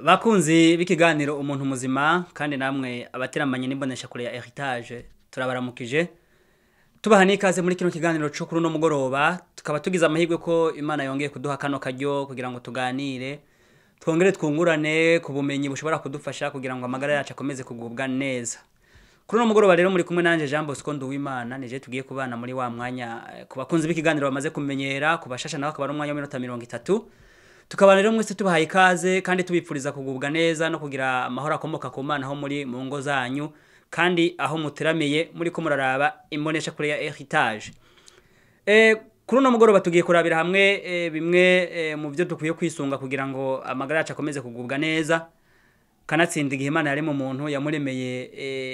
Bakunzi b'ikiganiro Umuntu Muzima, kandi namwe abateramanye n'imboneshakure ya Heritage, turabaramukije tubaha n'ikaze muri kino kiganiro cyo kuri uno mugoroba. Tukaba tugize amahirwe ko Imana yongeye kuduha kano karyo kugira ngo tuganire, twongere twungurane ku bumenyi bushobora kudufasha kugira ngo amagara yacu akomeze kugubwa neza. Kuri uno mugoroba rero muri kumwe nanje Jean Bosco Nduwimana, nije tugiye kubana muri wa mwanya ku bakunzi b'ikiganiro bamaze kumenyera, ku bashasha nabo akaba ari umwanya w'iminota 30. Tukaba rero mwese tubahaye ikaze kandi tubipfuriza kugubwa neza no kugira amahoro akomoka ku Mana aho muri mu ngo zanyu kandi aho muteramiye muri ko muraraba imbonesha kure ya Heritage. Kuri uno mugoroba tugiye kurabira hamwe bimwe mu byo dukwiye kwisunga kugira ngo amagara yacu akomeze kugubwa neza. Kanatsinda igihe Imana yarema umuntu yamuremeye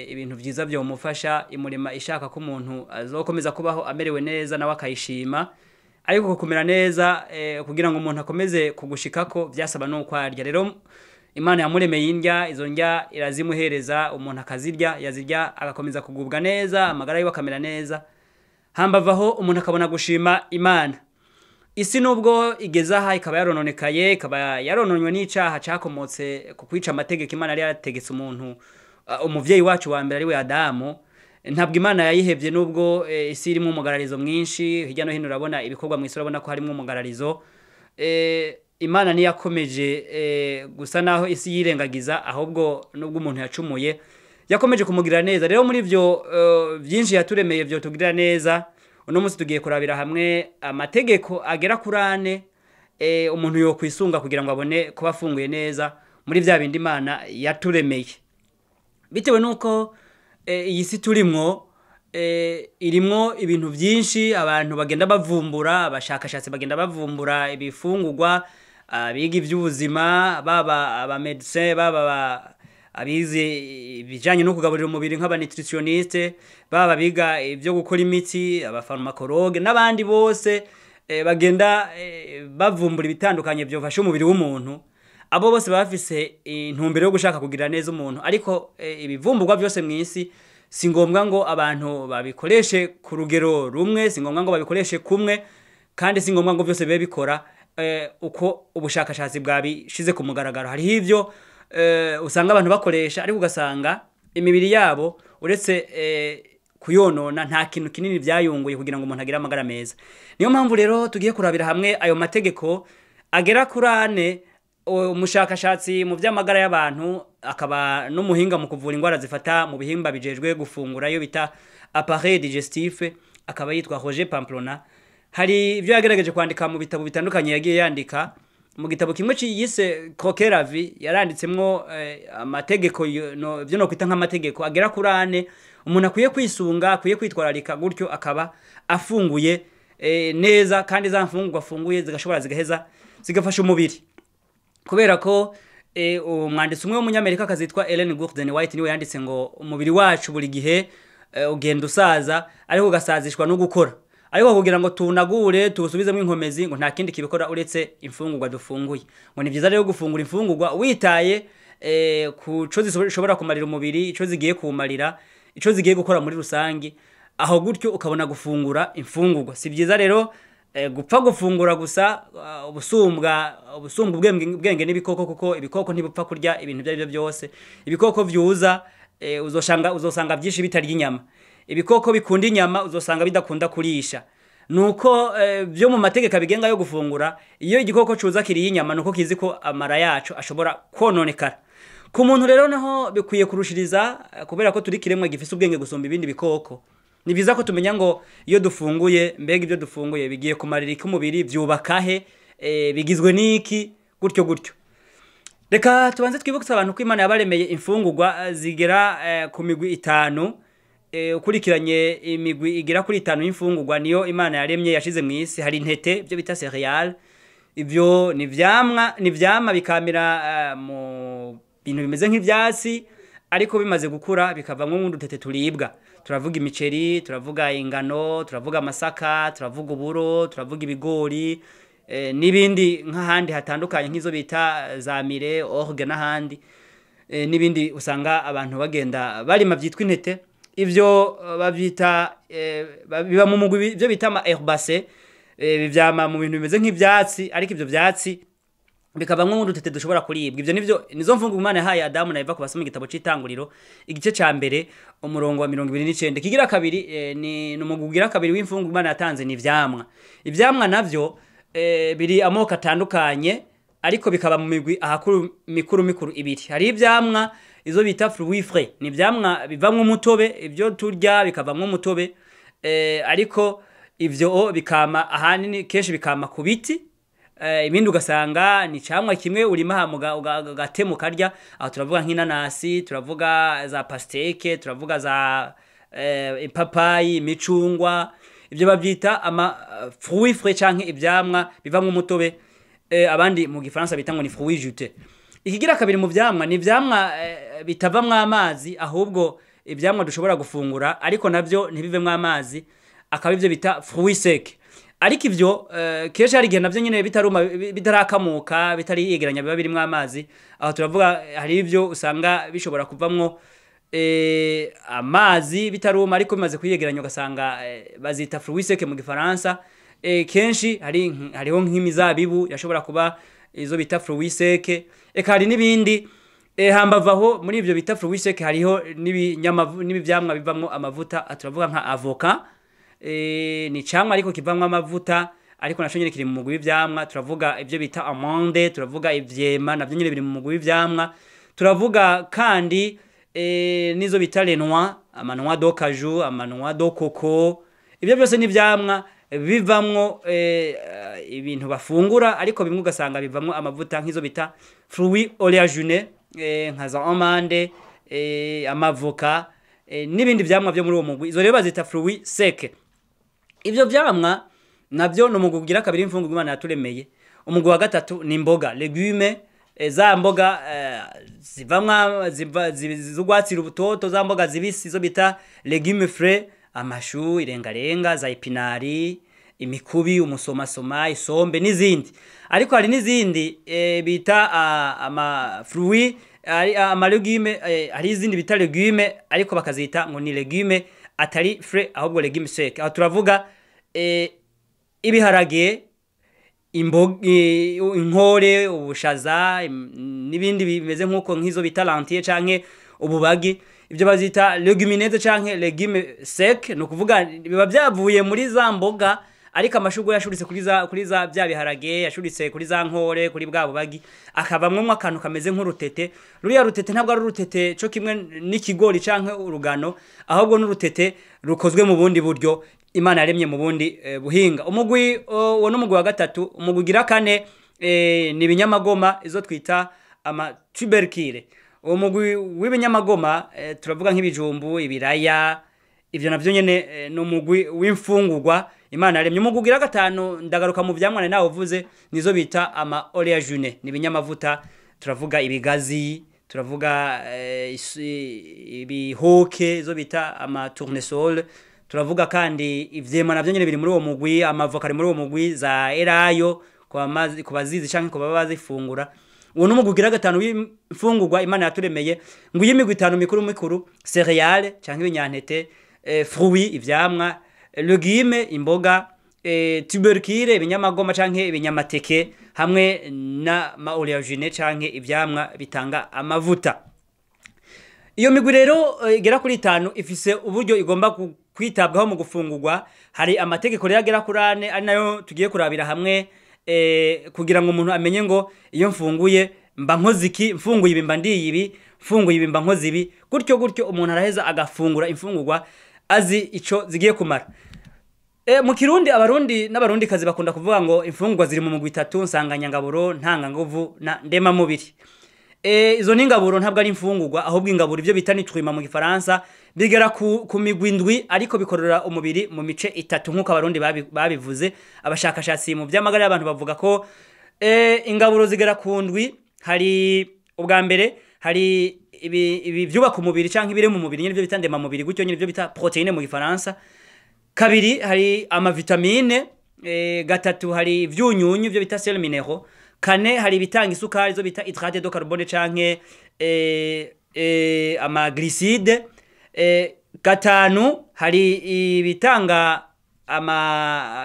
ibintu vyiza byo mufasha, imurema ishaka ko umuntu azokomeza kubaho amerewe neza nawe akayishima. Ariko kumera neza kugira ngo umuntu akomeze kugushikako byasaba no kwarya. Rero Imana yamuremeye indya, izo ndya irazimuhereza, umuntu akazirya, yazirya agakomeza kugubwa neza, amagara yiwe akamera neza. Hambavaho umuntu akabona gushima Imana. Isi nubwo igeze aha ikaba yarononekaye, ikaba yarononywe n'icaha cakomotse ku kwica amategeko Imana yari yarategetse umuntu, umuvyeyi wacu wa mbere ari we Adamu. Ntabwo Imana yayihevye nubwo isi irimo umugararizo mwinshi, hirya no hino urabona ibikorwa mw'isi, urabona ko harimo umugararizo. Imana niyakomeje gusa naho isi yirengagiza, ahubwo nubwo umuntu yacumuye yakomeje kumugirira neza. Rero muri ivyo vyinshi yaturemeye vyo tugirira neza, uno munsi tugiye kurabira hamwe amategeko agera kuri ane umuntu yokwisunga kugira ngo abone kuba afunguye neza muri vya bindi Imana yaturemeye. Bitewe nuko iyi si turimwo irimwo ibintu byinshi abantu bagenda bavumbura, abashakashatsi bagenda bavumbura ibifungurwa, abiga iby'ubuzima, baba aba medecin, baba abize ibijanye no kugaburira umubiri nk'aba nutritionniste, baba biga ibyo gukora imiti, aba pharmacologue n'abandi bose bagenda bavumbura ibitandukanye byofasha umubiri w'umuntu. Abo bose bafise intumbero yo gushaka kugira neza umuntu, ariko ibivumburwa byose mu isi si ngombwa ngo abantu babikoreshe ku rugero rumwe, si ngombwa ngo babikoreshe kumwe, kandi si ngombwa ngo byose bibe bikora uko ubushakashatsi bwabishize ku mugaragaro. Hariho ivyo usanga abantu bakoresha, ariko ugasanga imibiri yabo uretse kuyonona nta kintu kinini byayunguye kugira ngo umuntu agire amagara meza. Niyo mpamvu rero tugiye kurabira hamwe ayo mategeko agera kuri ane umushakashatsi mu by'amagara y'abantu akaba n'umuhinga mu kuvura indwara zifata mu bihimba bijejwe gufungura, iyo bita appareil digestif, akaba yitwa Roger Pamplona. Hari ibyo yagerageje kwandika mu bitabo bitandukanye yagiye yandika. Mu gitabo kimwe yise Croquer la vie yaranditsemwo amategeko byo no kwita nk'amategeko agera kuri ane umuntu akwiye kwisunga, akwiye kwitwararika, gutyo akaba afunguye neza, kandi za mfungurwa afunguye zigashobora zigaheza zigafasha umubiri. Kubera ko umwanditsi umwe w'umunyamerika akazitwa Ellen Gordon White niwe yanditse ngo umubiri wacu buri gihe ugenda usaza, ariko ugasazishwa no gukora. Ariko kugira ngo tunagure tuwusubizemo inkomezi, ngo nta kindi kibikora uretse imfungurwa dufunguye. Ngo ni byiza rero gufungura imfungurwa witaye ku co zishobora kumarira umubiri, ico zigiye kuwumarira, ico zigiye gukora muri rusangi, aho gutyo ukabona gufungura imfungurwa. Si byiza rero gupfa gufungura gusa, ubusumbwa ubwenge n'ibikoko, kuko ibikoko ntibupfa kurya ibintu ibyo ari byo byose. Ibikoko vyuza uzosanga byinshi bitarya inyama. Ibikoko bikunda inyama uzosanga bidakunda kurisha. Nuko byo mu mategeko abigenga yo gufungura, iyo igikoko cuza kiriye inyama nuko kizi ko amara yacu ashobora kononekara. Ku muntu rero naho bikwiye kurushiriza, kubera ko turi kiremwa gifise ubwenge gusumba ibindi bikoko. Ni byiza ko tumenya ngo iyo dufunguye, mbega ibyo dufunguye bigiye kumarira iki umubiri, byubaka he, bigizwe n'iki, gutyo gutyo. Reka tubanze twibutse abantu ko Imana yabaremeye imfungurwa zigera ku migwi itanu. Ukurikiranye imigwi igera kuri itanu y'imfungurwa niyo Imana yaremye yashize mu isi. Hari intete, ibyo bita cereal, ibyo ni vyamwa, ni vyama bikamira mu bintu bimeze nk'ivyatsi, ariko bimaze gukura bikavamwo nk'udutete turibwa. Turavuga imiceri, turavuga ingano, turavuga amasaka, turavuga uburo, turavuga ibigori, n'ibindi nk'ahandi hatandukanye nk'izo bita za mire, orge n'ahandi, n'ibindi usanga abantu bagenda barima byitwa intete. Ivyo bavyita biba mu mugwi ibyo bita ama herbacées. Bivyama mu bintu bimeze nk'ivyatsi, ariko ivyo vyatsi bikavamwo udutete dushobora kuribwa. Ivyo nivyo nizo mfungurwa Imana yahaye Adamu na Eva ku basoma igitabo c'Itanguriro, igice ca mbere, umurongo wa 29. Kigira kabiri, ni umugwi ugira kabiri w'imfungurwa Imana yatanze, ni ivyamwa. Ivyamwa navyo biri amoko atandukanye, ariko bikaba mu migwi ahakuru mikuru mikuru ibiri. Hari ivyamwa izo bita fruits frais, ni ivyamwa bivamwo umutobe, ibyo turya bikavamwo umutobe, ariko ivyo bikama ahanini kenshi bikama ku biti. Ibindi ugasanga ni camwa kimwe urima hama ugatema ukarya. Aho turavuga nk'inanasi, turavuga za pastèque, turavuga za ipapayi, imicungwa. Ibyo bavyita ama fruits frais canke ivyamwa bivamwo umutobe, abandi mu Gifaransa bita ngo ni fruits juteux. Ikigira kabiri mu vyamwa ni ivyamwa bitavamwo amazi, ahubwo ivyamwa dushobora gufungura ariko navyo ntibivemwo amazi, akaba ivyo bita fruits secs. Ariko ivyo kenshi hari igihe navyo nyene bitaruma, bitarakamuka, bitari yegeranya, biba birimwo amazi. Aho turavuga hari ivyo usanga bishobora kuvamwo amazi bitaruma, ariko bimaze kwiyegeranya ugasanga bazita fruits secs mu Gifaransa. Kenshi hariho nk'imizabibu yashobora kuba izo bita fruits secs, eka hari n'ibindi. Hambavu aho, muri ivyo bita fruits secs hariho n'ibivyamwa bivamwo amavuta. Turavuga nka avocat, ni camwa ariko kivamwo amavuta, ariko naco nyene kiri mu mugwi w'ivyamwa. Turavuga ivyo bita amande, turavuga ivyema, navyo nyene biri mu mugwi w'ivyamwa. Turavuga kandi n'izo bita les noix, ama noix de cajou, ama noix de coco. Ivyo byose ni ivyamwa bivamwo ibintu bafungura, ariko bimwe ugasanga bivamwo amavuta, nk'izo bita fruits oléagineux, nka za amande, amavoka, n'ibindi vyamwa vyo muri uwo mugwi. Izo rero bazita fruits secs. Ivyo vyamwa navyo ni umugwi ugira kabiri imfungurwa Imana yaturemeye. Umugwi wa gatatu ni imboga, légumes, za mboga zivamwa z'urwatsi rutoto, za mboga zibisi, zo bita légumes frais: amashu, irengarenga, za épinards, imikubi, umusomasoma, isombe n'izindi. Ariko hari n'izindi bita ama fruits, ama légumes, hari izindi bita légumes ariko bakazita ngo ni légumes atari frais, ahubwo légumes secs. Aho turavuga ibiharage, inkore, ubushaza, n'ibindi bimeze nk'uko, nk'izo bita lentilles canke ububagi. Ibyo bazita légumineuses canke légumes secs. Ni ukuvuga biba byavuye muri za mboga, ariko amashurwe yashuritse kuri za bya biharage, yashuritse kuri za nkore, kuri bwa bubagi, akavamwo akantu kameze nk'urutete. Ruriya rutete ntabwo ari urutete co kimwe n'ikigori canke urugano, ahubwo n'urutete rukozwe mu bundi buryo Imana yaremye mu bundi buhinga. Umugwi uwo n'umugwi wa gatatu. Umugwi ugira kane ni ibinyamagoma, izo twita ama tubercules. Uwo mugwi w'ibinyamagoma, turavuga nk'ibijumbu, ibiraya. Ivyo navyo nyene ni umugwi w'imfungurwa Imana yaremye. Umugwi ugira gatanu, ndagaruka mu vyamwa nari nawuvuze, nizo bita ama oléagineux, ni ibinyamavuta. Turavuga ibigazi, turavuga ibihoke, izo bita ama tournesol. Turavuga kandi ivyema, navyo nyene biri muri uwo mugwi. Amavoka ari muri uwo mugwi, za elayo ku bazizi canke ku baba bazifungura. Uwo n'umugwi ugira gatanu w'imfungurwa Imana yaturemeye. Ngo iyi migwi itanu mikuru mikuru: céréales canke ibinyantete, fruits ivyamwa, légumes imboga, tubercules ibinyamagoma canke ibinyamateke, hamwe na ma oléagineux canke ivyamwa bitanga amavuta. Iyo migwi rero igera kuri itanu ifise uburyo igomba kwitabwaho mu gufungurwa. Hari amategeko rero agera kuri ane, ari nayo tugiye kurabira hamwe, kugira ngo umuntu amenye ngo iyo mfunguye mba nkoze iki, mfunguye ibi mba ndiye ibi, mfunguye ibi mba nkoze ibi, gutyo gutyo. Umuntu araheza agafungura imfungurwa azi ico zigiye kumara. Mu Kirundi, Abarundi n'Abarundikazi bakunda kuvuga ngo imfungurwa ziri mu mugwi itatu: nsanganyangaburo, ntanganguvu na ndemamubiri. Izo ni ingaburo, ntabwo ari imfungurwa, ahubwo ingaburo, ibyo bita nutriments mu Gifaransa, bigera ku migwi indwi, ariko bikorera umubiri mu mice itatu nk'uko Abarundi babivuze. Abashakashatsi mu by'amagara y'abantu bavuga ko ingaburo zigera ku ndwi. Hari ubwa mbere, hari ibi byubaka umubiri canke ibiri mu mubiri nyine, ibyo bita ndemamubiri gutyo nyine, ibyo bita protéines mu Gifaransa. Kabiri, hari amavitamine. Gatatu, hari ivyunyunyu, ibyo bita sels minéraux. Kane, hari ibitanga isukari, zo bita hydrate de carbone canke ama glucides. Gatanu, hari ibitanga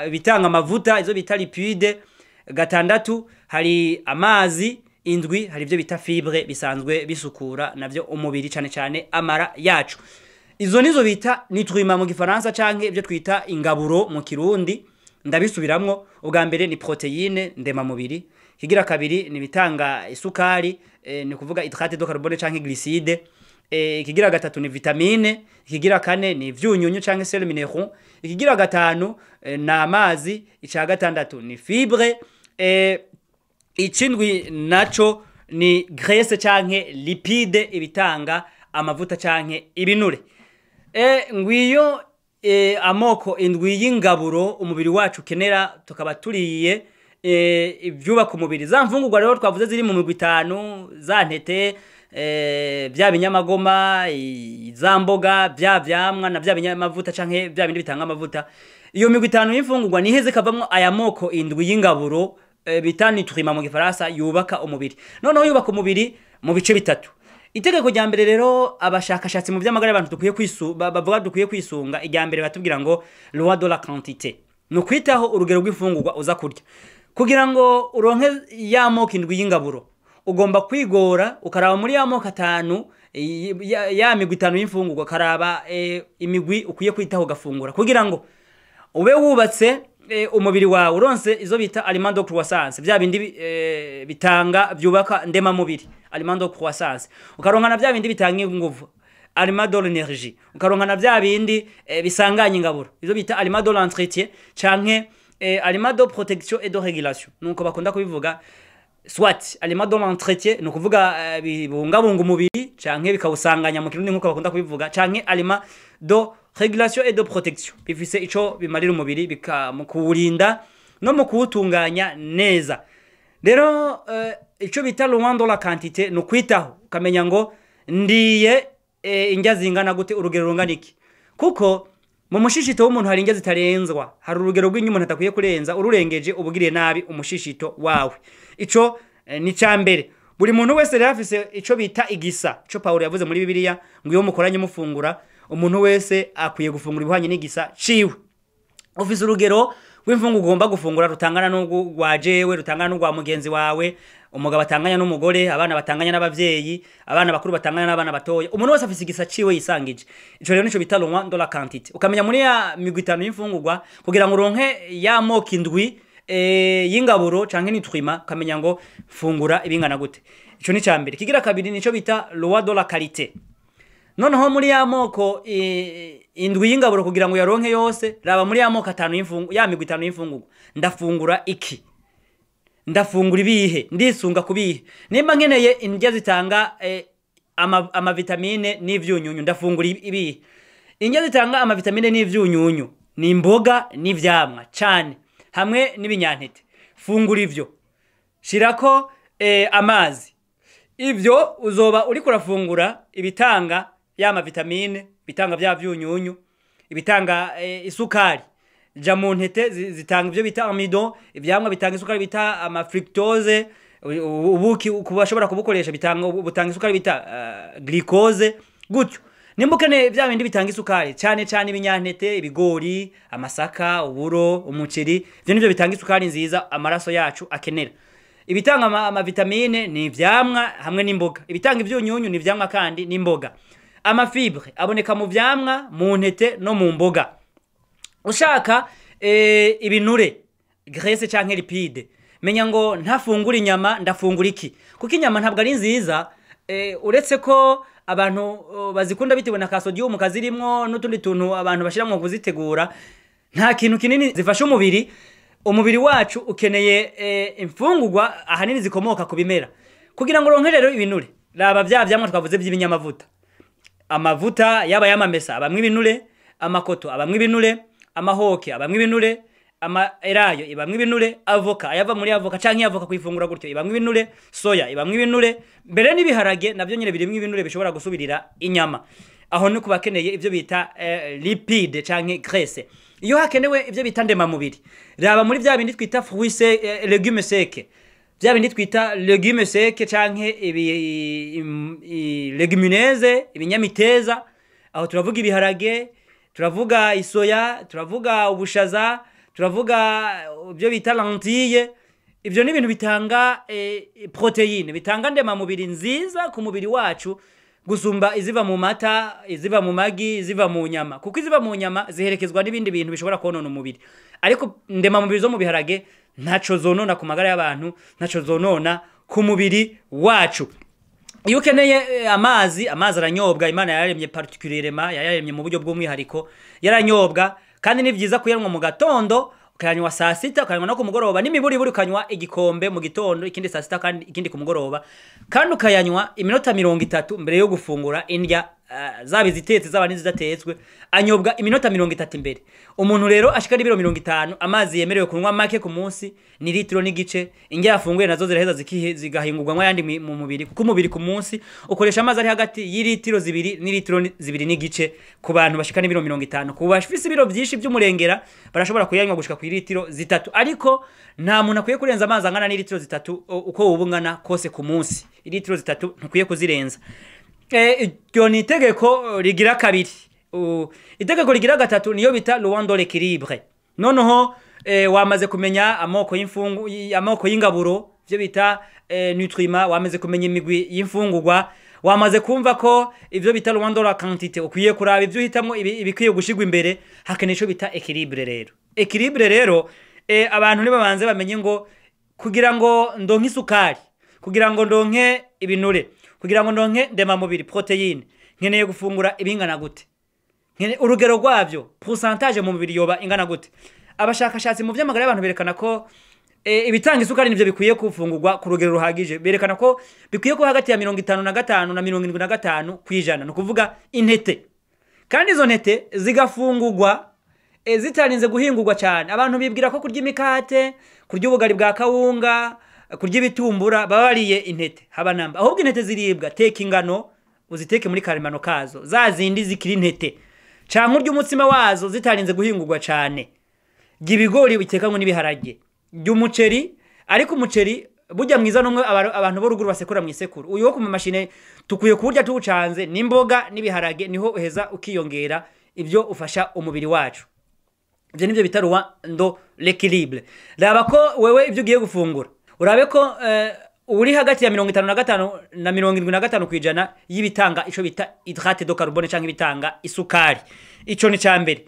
ibitanga amavuta, izo bita lipide. Gatandatu hari amazi. Indwi hari ibyo bita fibre bisanzwe bisukura navyo umubiri, cyane cyane amara yacu. Izo nizo bita nutriments mu Gifaransa canke ibyo twita ingaburo mu Kirundi. Ndabisubiramwo: ubwa mbere ni protéine ndemamubiri, kigira kabiri ni bitanga isukari, ni kuvuga hydrate de carbone canke glucide, ikigira gatatu ni vitamine, ikigira kane ni ivyunyunyu canke sels minéraux, ikigira gatanu ni amazi, ica gatandatu ni fibre, ikindwi naco ni graisse canke lipide, ibitanga amavuta canke ibinure. Ngwiyo amoko indwi y'ingaburo umubiri wacu ukenera, tukaba turiye ibyubaka umubiri. Za mfungurwa rero twavuze ziri mu migwi itanu, za ntete, bya binyamagoma, za mboga, bya vyamwa na bya binyamavuta canke bya bindi bitanga amavuta, iyo migwi itanu y'imfungurwa niheze kavamwo aya moko indwi y'ingaburo, bita nutriments mu Gifaransa, yubaka umubiri. Noneho yubaka umubiri mu bice bitatu. Itegeko rya mbere rero abashakashatsi mu by'amagara y'abantu dukwiye bavuga dukwiye kwisunga, irya mbere batubwira ngo loi de la quantité, ni ukwitaho urugero rw'imfungurwa uza kurya. Kugira ngo uronke ya moko indwi y'ingaburo, ugomba kwigora ukaraba muri ya moko atanu, ya migwi itanu y'imfungurwa, ukaraba imigwi ukwiye kwitaho ugafungura kugira ngo ube wubatse umubiri wawe, uronse izo bita aliment de croissance, bya bindi bitanga byubaka ndemamubiri, aliment de croissance, ukaronka na bya bindi bitanga inguvu, aliment de l'énergie, ukaronka na bya bindi bisanganya ingaburo, izo bita aliment de l'entretien canke aliment de protection et de régulation, nuko bakunda kubivuga. Soit aliment de l'entretien, ni ukuvuga bibungabunga umubiri canke bikawusanganya mu Kirundi nkuko bakunda kubivuga, canke aliment de régulation et de protection, bifise ico bimarira umubiri mu kuwurinda no mu kuwutunganya neza. Rero ico bita loi de la quantité ni ukwitaho ukamenya ngo ndiye indya zingana gute, urugero rungana iki, kuko mu mushishito w'umuntu hari indya zitarenzwa, hari urugero rw'indya umuntu atakwiye kurenza. Ururengeje ubugiriye nabi umushishito wawe. Ico ni ca mbere. Buri muntu wese rero afise ico bita igisa, ico Paulo yavuze muri Bibiliya ngo iyo mukoranye mufungura, umuntu wese akwiye gufungura ibihwanye n'igisa ciwe. Ufise urugero rw'imfungurwa ugomba gufungura rutangana n'urwa jewe, rutangana n'urwa mugenzi wawe, umugabo atanganya n'umugore, abana batanganya n'abavyeyi, abana bakuru batanganya n'abana batoya. Umuntu wese afise igisa ciwe yisangije. Ico rero nico bita loi de la quantité, ukamenya muri ya migwi itanu y'imfungurwa kugira ngo uronke ya moko indwi y'ingaburo canke nutriments, ukamenya ngo fungura ibingana gute. Ico ni ca mbere. Kigira kabiri nico bita loi de la qualité. Noneho muri ya moko indwi y'ingaburo, kugira ngo yaronke yose, raba muri ya moko atanu y'imfungu, ya migwi itanu y'imfungurwa, ndafungura iki, ndafungura ibihe, ndisunga kubihe? Nimba nkeneye indya zitanga amavitamine n'ivyunyunyu, ndafungura ibihe? Indya zitanga amavitamine n'ivyunyunyu ni imboga n'ivyamwa cane hamwe n'ibinyantete. Fungura ivyo, shirako amazi. Ivyo uzoba uriko urafungura ibitanga ya mavitamine, bitanga vya vyunyunyu, ibitanga isukari. Ja mu ntete zitanga ivyo bita amidon, ivyamwa bitanga isukari bita amafructose, ubuki ku bashobora kubukoresha butanga isukari bita glucose. Gutyo nimba ukeneye vya bindi bitanga isukari, cyane cyane ibinyantete, ibigori, amasaka, uburo, umuceri, ivyo nivyo bitanga isukari nziza amaraso yacu akenera. Ibitanga amavitamine ni ivyamwa hamwe n'imboga. Ibitanga ivyunyunyu ni ivyamwa kandi n'imboga. Amafibre aboneka mu vyamwa, mu ntete no mu mboga. Ushaka ibinure, graisse canke lipide, menya ngo ntafungura inyama ndafungura iki, kuko inyama ntabwo ari nziza, uretse ko abantu bazikunda bitewe na ka sodium kazirimwo n'utundi tuntu abantu bashiramwo kuzitegura, nta kintu kinini zifasha umubiri. Umubiri wacu ukeneye imfungurwa ahanini zikomoka ku bimera. Kugira ngo uronke rero ibinure, raba vya vyamwa twavuze by'ibinyamavuta. Amavuta yaba yamamesa abamwe ibinure, amakoto abamwe ibinure, amahoke abamwe ibinure, ama elayo ibamwe ibinure, avoka, ayava muri avoka canke avoka kuyifungura gutyo ibamwe ibinure, soya ibamwe ibinure, mbere n'ibiharage navyo nyene birimwo ibinure bishobora gusubirira inyama. Aho ni kubakeneye ivyo bita lipide canke graisse. Iyo hakenewe ivyo bita ndemamubiri, raba muri vya bindi twita fruits légumes secs, vya bindi twita légumes secs canke ibi légumineuses, ibinyamiteza. Aho turavuga ibiharage. Turavuga isoya, turavuga ubushaza, turavuga ibyo bita lentille. Ibyo ni ibintu bitanga protéine, bitanga ndemamubiri nziza ku mubiri wacu gusumba iziva mu mata, iziva mu magi, iziva mu nyama, kuko iziva mu nyama ziherekezwa n'ibindi bintu bishobora konona umubiri. Ariko ndemamubiri zo mu biharage ntaco zonona ku magara y'abantu, ntaco zonona ku mubiri wacu. Iyo ukeneye amazi, amazi aranyobwa. Imana yararemye particulièrement, yararemye mu buryo bw'umwihariko, yaranyobwa. Kandi ni byiza kuyanywa mu gatondo, ukayanywa saa sita, ukayanywa no ku mugoroba, n'imiburiburi ukanywa igikombe mu gitondo, ikindi saa sita, kandi ikindi ku mugoroba, kandi ukayanywa iminota 30 mbere yo gufungura indya, zaba izitetse, zaba n'izidatetswe. Anyobwa iminota 30 imbere. Umuntu rero ashika n'ibiro 50, amazi yemerewe kunywa make ku munsi ni litiro n'igice. Indya yafunguye nazo ziraheza zigahingurwamwo ayandi mu mubiri, kuko umubiri ku munsi ukoresha amazi ari hagati y'ilitiro 2 n'ilitiro 2.5 ku bantu bashika n'ibiro 50. Ku bafise ibiro byinshi by'umurengera barashobora kuyanywa gushika ku litiro 3, ariko nta muntu akwiye kurenza amazi angana n'ilitiro 3 uko woba ungana kose ku munsi. Ilitiro 3 ntukwiye kuzirenza. Iryo ni itegeko rigira kabiri. Itegeko rigira gatatu niyo bita loi de l'équilibre. Noneho wamaze kumenya amoko y'imfungu, amoko y'ingaburo, ivyo bita nutriments, wamaze kumenya imigwi y'imfungurwa, wamaze kumva ko ivyo bita loi de la quantité, ukwiye kuraba ivyo uhitamwo, ibikwiye gushigwa imbere. Hakeneye ico bita équilibre rero. Équilibre rero, abantu nibabanze bamenye ngo kugira ngo ndonke isukari, kugira ngo ndonke ibinure, kugira ngo ndonke ndemamubiri, protéine, nkeneye gufungura ibingana gute? Urugero rwabyo, pourcentage mu mubiri yoba ingana gute? Abashakashatsi mu by'amagara y'abantu berekana ko ibitanga isukari nivyo bikwiye gufungurwa ku rugero ruhagije. Berekana ko bikwiye kuba hagati ya 55 na 75%, ni ukuvuga intete. Kandi izo ntete zigafungurwa zitarinze guhingurwa cyane. Abantu bibwira ko kurya imikate, kurya ubugari bwa kawunga, kurya ibitumbura baba bariye intete. Haba namba. Ahubwo intete ziribwa, teka ingano uziteke muri karemano kazo, za zindi zikiri intete, canke urya umutsima wazo zitarinze guhingurwa cyane. Rya ibigori bitekanywe n'ibiharage, rya umuceri, ariko umuceri burya mwiza n'umwe abantu bo ruguru basekura mu isekuru. Uyu wo ku mashine tukwiye kuwurya tuwucanze n'imboga n'ibiharage, niho uheza ukiyongera ibyo ufasha umubiri wacu. Ibyo nibyo bita loi de l'équilibre. Raba ko wewe ibyo ugiye gufungura, urabe ko uri hagati ya 55 na 75% y'ibitanga ico bita hydrate de carbone canke ibitanga isukari. Ico ni ca mbere.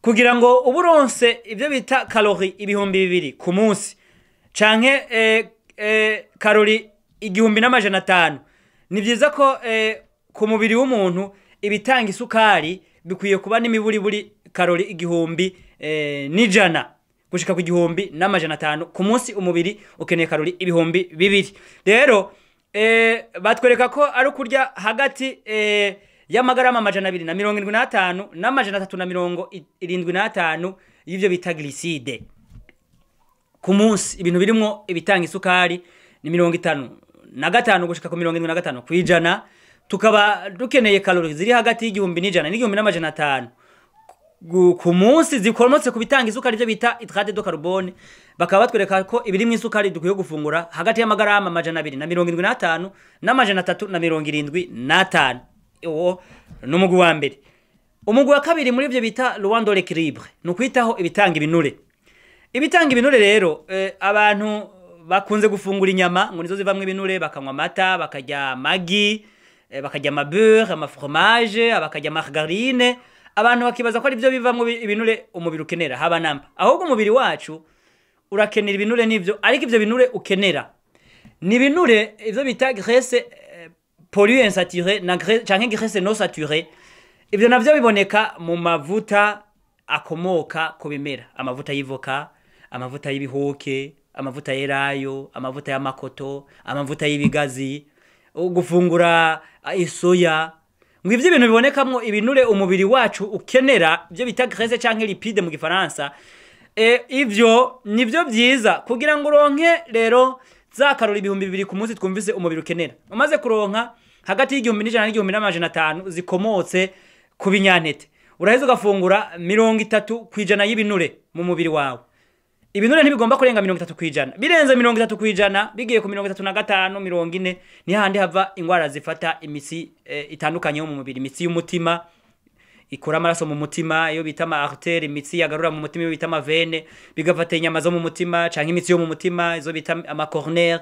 Kugira ngo uburonse ibyo bita calories 2000 ku munsi canke calories 1500, ni byiza ko ku mubiri w'umuntu ibitanga isukari bikwiye kuba n'imiburiburi calories 1100 gushika ku 1500 ku munsi. Umubiri ukeneye calories 2000. Rero batwereka ko ari ukurya hagati y'amagarama 275 n'375 y'ivyo bita glucides ku munsi. Ibintu birimwo ibitanga isukari ni 55 gushika ku 75%. Tukaba dukeneye calories ziri hagati y'1100 n'1500 ku munsi zikomotse ku bitanga isukari, ibyo bita hydrate de carbone. Bakaba batwereka ko ibiri mu isukari dukwiye gufungura hagati y'amagarama 275 n'375. Uwo ni umugwi wa mbere. Umugwi wa kabiri muri ibyo bita loi de l'équilibre ni ukwitaho ibitanga ibinure. Ibitanga ibinure rero, abantu bakunze gufungura inyama ngo nizo zivamwo ibinure, bakanywa amata, bakarya amagi, bakarya amabeurre, amafromage, bakarya margarine. Abantu bakibaza ko ari byo bivamwo ibinure umubiri ukenera. Haba namba. Ahubwo umubiri wacu urakenera ibinure n'ivyo, ariko ivyo binure ukenera ni ibinure ivyo bita graisse polyinsaturée na canke graisse non saturée. Ivyo navyo biboneka mu mavuta akomoka ku bimera: amavuta y'ivoka, amavuta y'ibihoke, amavuta y'elayo, amavuta y'amakoto, amavuta y'ibigazi, gufungura isoya. Ngo ivyo ibintu bibonekamwo ibinure umubiri wacu ukenera, ibyo bita graisse canke lipide mu gifaransa. Ivyo nivyo byiza kugira ngo uronke rero za calories 2000 ku munsi twumvise umubiri ukenera. Umaze kuronka hagati y'1100 n'1500 zikomotse ku binyantete, uraheza ugafungura 30% y'ibinure mu mubiri wawe. Ibinure ntibigomba kurenga 30%. Birenze 30%, bigiye ku 35, 40, ni hahandi hava ingwara zifata imitsi itandukanye yo mu mubiri, imitsi y'umutima. ikura amaraso mu mutima, iyo bita ama artère, imitsi yagarura mu mutima, iyo bita ama veine, bigafata inyama zo mu mutima canke imitsi yo mu mutima, izo bita ama coronaire,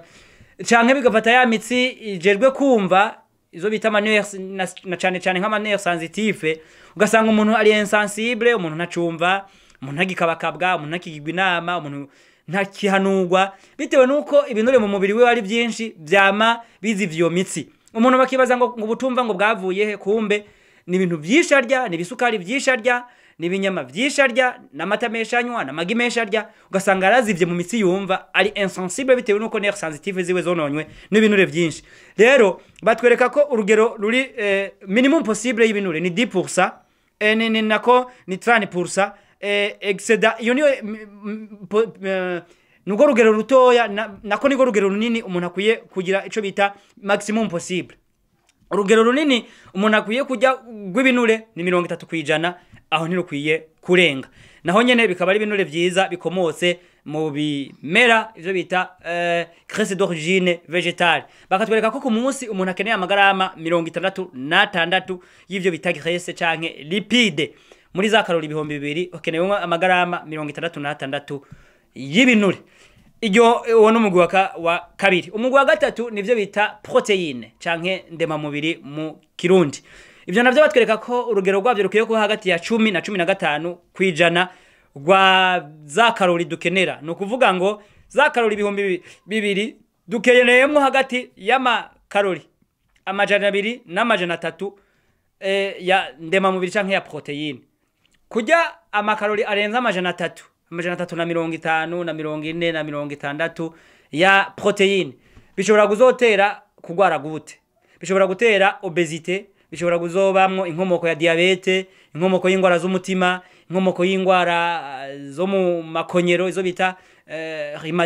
canke bigafata ya mitsi ijejwe kumva, izo bita ama nerfs, na cane cane nk'ama nerfs sensitif. Ugasanga umuntu ari insensible, umuntu ntacumva, umuntu ntagikabakabwa, umuntu ntakigirwa inama, umuntu ntakihanurwa, bitewe nuko ibinure mu mubiri we ari byinshi, vyama bizivye iyo mitsi. Umuntu bakibaza ngo ubutumva ngo bwavuye he? Kumbe ni ibintu byinshi arya, ni ibisukari byinshi arya, ni ibinyama byinshi arya, n'amata menshi anywa, n'amagi menshi arya, ugasanga yarazivye mu mitsi yumva, ari insensible, bitewe nuko nerf sensitive ziwe zononywe n'ibinure byinshi. Rero batwereka ko urugero ruri minimum possible y'ibinure ni 10%, ni nako ni 30%, excédent iyo niyo nubwo rugero rutoya, nako niko rugero runini umuntu akwiye kugira, ico bita maximum possible. Urugero runini umuntu akwiye kujya rw'ibinure ni 30%, aho ntirukwiye kurenga. Naho nyene bikaba ari ibinure vyiza bikomotse mu bimera, ivyo bita graisse d'origine végétale. Bakatwereka ko ku munsi umuntu akeneye amagarama 66 y'ivyo bita graisse canke lipide. Muri za calories 2000 ukenewemo amagarama 66 y'ibinure. Iryo uwo ni umugwi wa kabiri. Umugwi wa gatatu nivyo bita protéine canke ndemamubiri mu Kirundi. Ivyo navyo batwereka ko urugero rwavyo rukwiye kuba hagati ya 10 na 15% rwa za calories dukenera. Ni ukuvuga ngo za calories 2000 dukeneyemwo hagati y'ama calories 200 n'300 ya ndemamubiri canke ya protéine. Kurya ama calories arenze 300, 350 na 40 na 60 ya protéine bishobora kuzotera kugwara gute, bishobora gutera obésité, bishobora kuzobamwo inkomoko ya diabète, inkomoko y'ingwara z'umutima, inkomoko y'ingwara zo mu makonyero, izo bita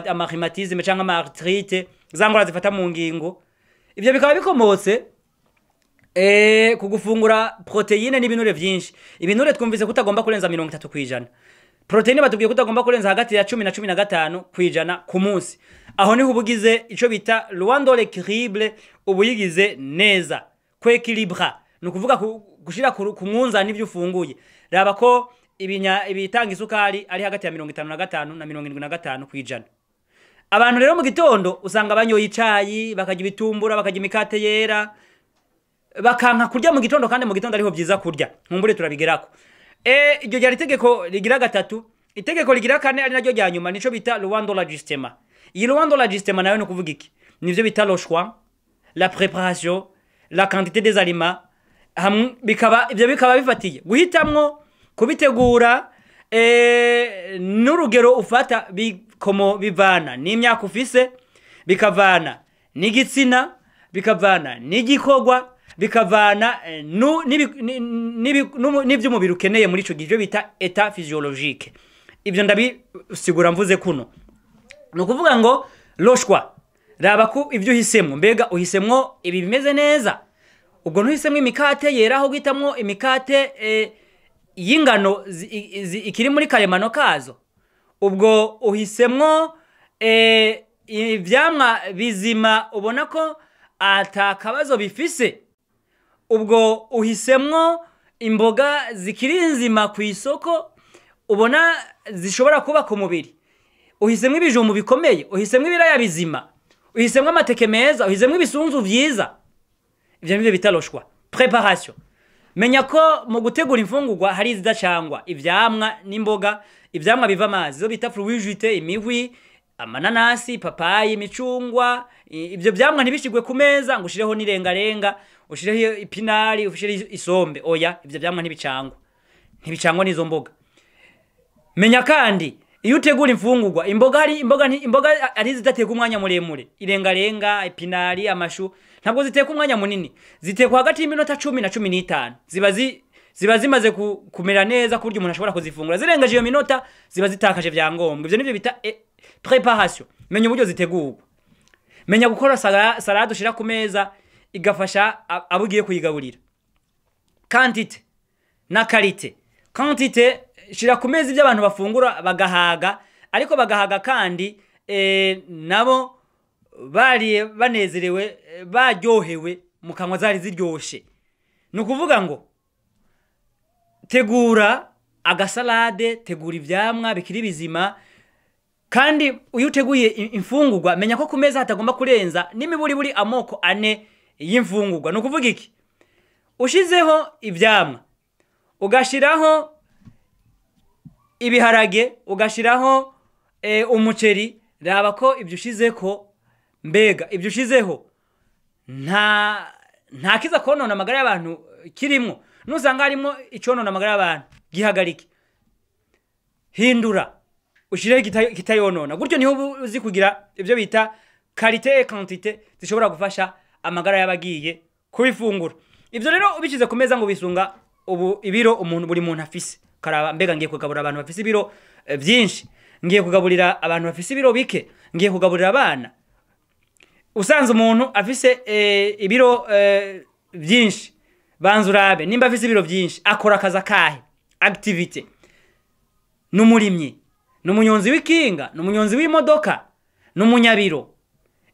ama rhumatisme canke ama arthrite, za ngwara zifata mu ngingo. Ivyo bikaba bikomotse ku gufungura protéine n'ibinure vyinshi. Ibinure twumvise kutagomba kurenza 30%. Protéine batubwiye kutagomba kurenza hagati ya 10 na 15% ku munsi. Aho niho ubugize ico bita loin de l'équilibre, ubuyigize neza. Kwéquilibra ni ukuvuga gushira ku mwunzani ivyo ufunguye. Raba ko ibitanga isukari ari hagati ya 55 na 75%. Abantu rero mu gitondo usanga banyoye icayi, bakarya ibitumbura, bakarya imikate yera, bakanka kurya mu gitondo, kandi mu gitondo ariho vyiza kurya. Nkumbure turabigerako. Iryo ryari itegeko rigira gatatu. Itegeko rigira kane, ari naryo rya nyuma, nico bita loi de l'ajustement. Iyi loi de l'ajustement nayo ni ukuvuga iki? Nivyo bita le choix, la préparation, la quantité des aliments, hamwe bikaba ivyo bikaba bifatiye guhitamwo, kubitegura, n'urugero ufata, bikomo bivana n'imyaka ufise, bikavana n'igitsina, bikavana n'igikorwa, bikavana n'ivy'umubiri ukeneye muri ico gihe, ivyo bita état physiologique. Ivyo ndabisigura mvuze kuno: ni ukuvuga ngo le choix, raba ko ibyo uhisemwo, mbega uhisemwo ibi bimeze neza? Ubwo ntuhisemwo imikate yera, aho guhitamwo imikate y'ingano ikiri muri karemano kazo? Ubwo uhisemwo ivyamwa bizima ubona ko ata kabazo bifise? Ubwo uhisemwo imboga zikiri nzima ku isoko ubona zishobora kubaka umubiri? Uhisemwo ibijumbu bikomeye? Uhisemwo ibiraya bizima? Uhisemwo amateke meza? Uhisemwo ibisunzu vyiza? Ivyo nivyo bita le choix. Préparation: menya ko mu gutegura imfungurwa hari izidacangwa, ivyamwa n'imboga. Ivyamwa biva amazi, izo bita fruits juteux, imihwi, amananasi, papayi, imicungwa, ibyo vyamwa ntibishigwe ku meza ngo ushireho n'irengarenga, ushireho ipinari, ushireho isombe. Oya, ivyo vyamwa ntibicangwa, ntibicangwa n'izo mboga. Menya kandi iyo utegura imfungurwa, imboga, hari imboga imboga ari zidateka umwanya muremure. Irengarenga, ipinari, amashu ntabwo ziteka umwanya munini, zitekwa hagati y'iminota 10 na 15, ziba zimaze kumera neza ku buryo umuntu ashobora kuzifungura. Zirengeje iyo minota ziba zitakaje vyangombwa. Ivyo nivyo bita préparation. Menya uburyo zitegurwa. Menya gukora salade ushira ku meza igafasha abo ugiye kuyigaburira. Quantité na qualité. Quantité: shira ku meza ibyo abantu bafungura bagahaga, ariko bagahaga kandi nabo bariye banezerewe, baryohewe mu kanwa, zari ziryoshe. Ni ukuvuga ngo Tegura agasalade, tegura ivyamwa bikiri bizima. Kandi iyo uteguye imfungurwa, menya ko ku meza hatagomba kurenza n'imiburiburi amoko ane y'imfungurwa. Ni ukuvuga iki? Ushizeho ivyamwa, ugashiraho ibiharage, ugashiraho umuceri, raba ko ibyo ushizeko, mbega ibyo ushizeho nta kiza konona amagara y'abantu kirimwo. Nusanga harimo iconona amagara y'abantu, gihagarike, hindura, ushireho kitayonona. Gutyo niho uba uzi kugira ibyo bita qualité et quantité zishobora gufasha amagara y'abagiye kubifungura. Ibyo rero ubishyize ku meza ngo bisunga ubu ibiro umuntu, buri muntu afise. Karaba, mbega ngiye kugaburira abantu bafise ibiro byinshi, ngiye kugaburira abantu bafise ibiro bike, ngiye kugaburira abana? Usanze umuntu afise ibiro byinshi, banza urabe nimba afise ibiro byinshi akora akazi akahe, activité: ni umurimyi, ni umunyonzi w'ikinga, ni umunyonzi w'imodoka, ni umunyabiro?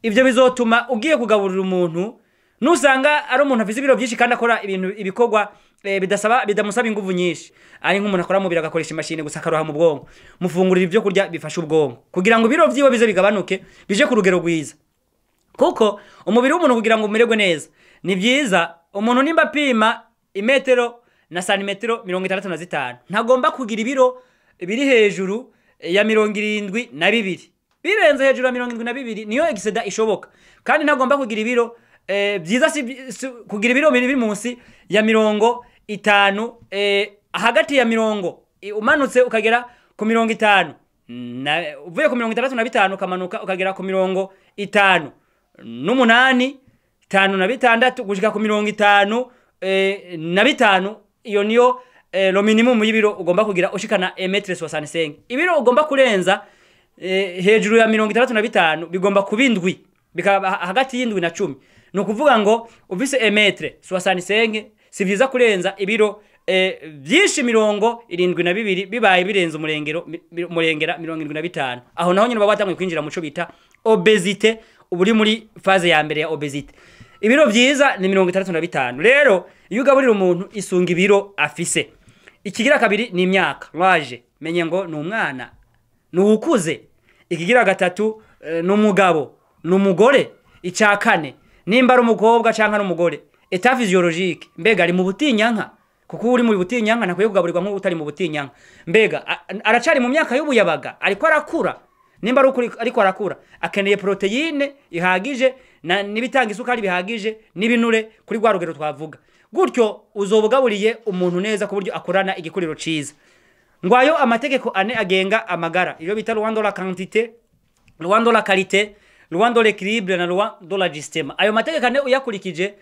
Ibyo bizotuma ugiye kugaburira umuntu, nusanga ari umuntu afise ibiro byinshi kandi akora ibintu, ibikorwa bidasaba, bidamusaba inguvu nyinshi, ari nk'umuntu akora mu biro, agakoresha imashini gusa, akaroha mu bwonko, mufungurira ibyo kurya bifasha ubwonko kugira ngo ibiro vyiwe bize bigabanuke, bije ku rugero rwiza. Kuko umubiri w'umuntu kugira ngo umererwe neza, ni byiza umuntu nimba apima imetero na santimetero 65, ntagomba kugira ibiro biri hejuru ya 72. Birenze hejuru ya 72 niyo excédent ishoboka. Kandi ntagomba kugira ibiro byiza si kugira ibiro biri munsi ya 50, hagati ya mirongo umanutse ukagera ku 50 na, uvuye ku 65 ukamanuka ukagera ku 58, 56 gushika ku 55. Iyo niyo le minimum y'ibiro ugomba kugira ushikana 1m65. Ibiro ugomba kurenza hejuru ya 65 bigomba kuba indwi, bikaba hagati y'indwi na 10. Ni ukuvuga ngo ufise 1m65, si vyiza kurenza ibiro byinshi 72. Bibaye birenze umurengero umurengera 75, aho naho nyine baba batanguye kwinjira mu co bita obésité, uba uri muri phase ya mbere ya obésité. Ibiro vyiza ni 65. Rero iyo ugaburira umuntu, isunga ibiro afise. Ikigira kabiri ni imyaka, l'âge, menye ngo ni umwana, ni uwukuze. Ikigira gatatu ni umugabo, ni umugore. Icya kane, nimba ari umukobwa cyangwa ari umugore, état physiologique, mbega ari mu butinyanka? Kuko uri mu butinyanka ntakwiye kugaburirwa nk'utari mu butinyanka. Mbega aracari mu myaka y'ubuyabaga, ariko arakura? Nimba ari ukuri ariko arakura, akeneye protéine ihagije n'ibitanga isukari bihagije n'ibinure kuri rwa rugero twavuga. Gutyo uzobugaburiye umuntu neza ku buryo akorana igikuriro ciza. Ngwayo amategeko ane agenga amagara, iyo bita loi de la quantité, loi de la qualité, loi de l'équilibre na loi de l'ajustement. Ayo mategeko ane uyakurikije,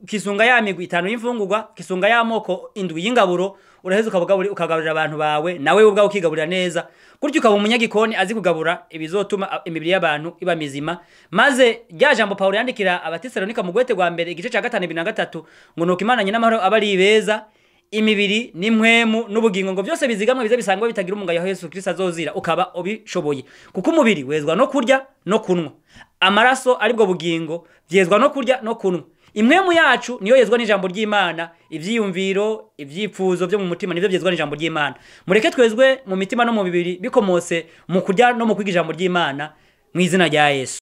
kisunga ya migwi itanu y'imfungurwa, kisunga y'amoko indwi y'ingaburo, uraheza ukagaburira abantu bawe, nawe ubwawe ukigaburira neza. Gutyo ukaba umunyagikoni azi kugabura ibizotuma imibiri y'abantu iba mizima. Maze rya jambo Paulo yandikira Abatesalonika mu gwete rwa mbere, igice ca 5, 23, ngo nuko Imana nyina amahoro aba ari beza imibiri n'impwemu n'ubugingo, ngo byose bizigamwe, bize bisangwe bitagira umugayo aho Yesu Kristo azozira, ukaba ubishoboye. Kuko umubiri wezwa no kurya no kunwa, amaraso aribwo bugingo byezwa no kurya no kunwa, impwemu yacu niyo yezwa n'ijambo ry'Imana. Ivyiyumviro, ivyipfuzo byo mu mutima nivyo byezwa n'ijambo ry'Imana. Mureke twezwe mu mitima no mu mibiri bikomotse mu kurya no mu kwiga ijambo ry'Imana, mu izina rya Yesu.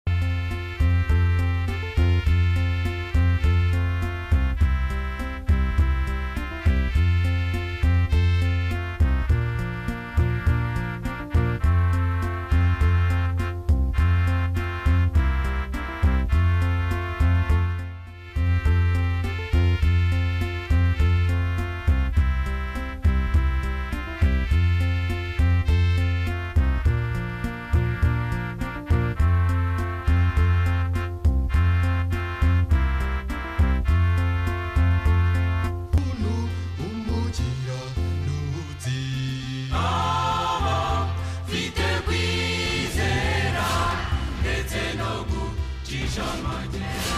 Umukiranutsi aba mfite kwizera ndetse no gucisha make.